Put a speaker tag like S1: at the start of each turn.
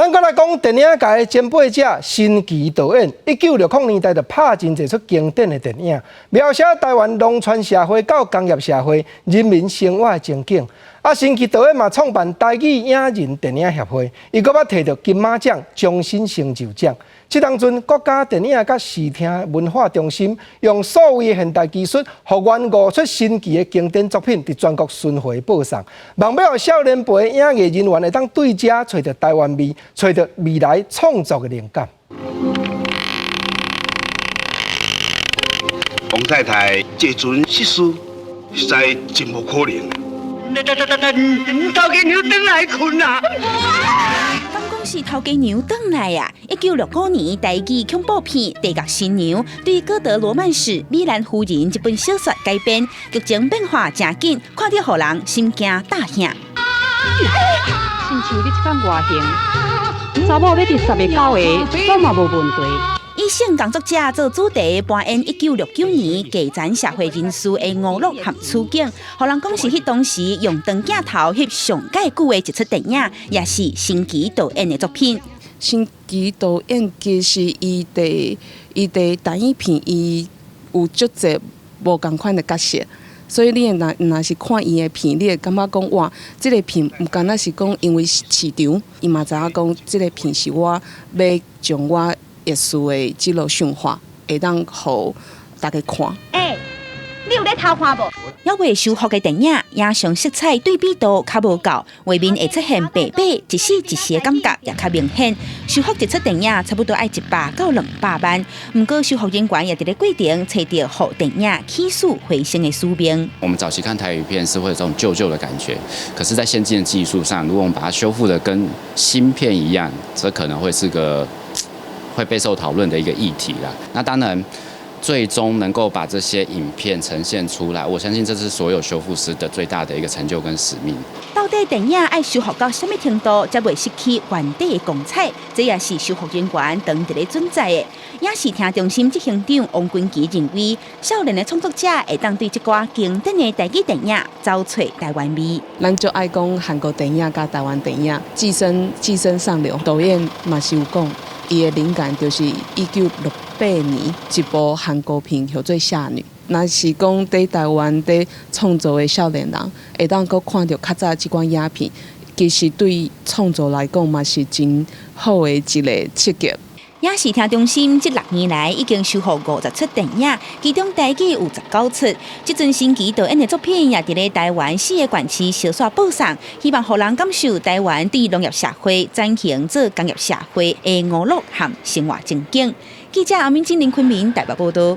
S1: 咱閣來講電影界的前輩者新奇導演，1960年代就拍真濟齣經典的電影，描寫台灣農村社會到工業社會人民生活的情景。啊，新奇導演嘛創辦台語影人電影協會，伊閣捌提著金馬獎終身成就獎。這當陣國家電影佮視聽文化中心用數位現代技術復原五齣新奇的經典作品，佇全國巡迴播送，望欲予少年輩影藝人員會當對遮揣著台灣味，揣著未來創作的靈感。
S2: 王太太這陣失事，實在真無可能。
S3: 頭家娘轉來睏啊！
S4: 敢講是頭家娘轉來啊！1965年，台語恐怖片《地獄新娘》對歌德羅曼史《米蘭夫人》這本小說改編，劇情變化誠緊，看著予人心驚膽嚇。
S5: 親像你這款外形，查某欲佇十个九个，攏嘛無問題。
S4: 以性工作者做主題，扮演1969年基層社會人士的娛樂和處境，予人講是彼當時用長鏡頭翕上蓋久的一齣電影，也是新奇導演的作品。
S6: 新奇導演其實伊佇台語片，伊有足濟無仝款的角色，所以你若是看伊的片，你會感覺講哇，這個片毋敢若是講因為市場，伊嘛知影講這個片是我欲將我藝術的這個想法，會當予大家看。
S4: 欸，你有咧偷看無？猶未修復的電影，影像色彩對比度較無夠，畫面會出現白白一絲一絲的感覺，也較明顯。修復一齣電影差不多愛100到200萬，毋過修復人員也佇咧過程揣著予電影起死回生的使命。
S7: 我們早期看台語片是會有這種舊舊的感覺，可是，在先進的技術上，如果我們把它修復的跟新片一樣，這可能會是個會備受討論的一個議題啦。那當然，最終能夠把這些影片呈現出來，我相信這是所有修復師的最大的一個成就跟使命。
S4: 到底電影愛修復到啥物程度，才袂失去原底的光彩？這也是修復人員當佇咧準在的。影視聽中心執行長王君琪認為，少年的創作者會當對這寡經典的台語電影走揣台灣味。
S6: 咱就愛講韓國電影佮台灣電影，寄生上流導演嘛是有講，伊的靈感就是1968年一部韓國片叫做《俠女》。若是講佇台灣佇創作的少年人，會當閣看著較早這款影片，其實對創作來講嘛是真好的一個刺激。
S4: 影視聽中心這6年來已經修復50齣電影，其中台語有19齣。這陣新奇導演的作品也佇咧台灣四個縣市相紲播送，希望予人感受台灣對農業社會轉型做工業社會的娛樂和生活情景。記者阿敏、金林昆明台北報道。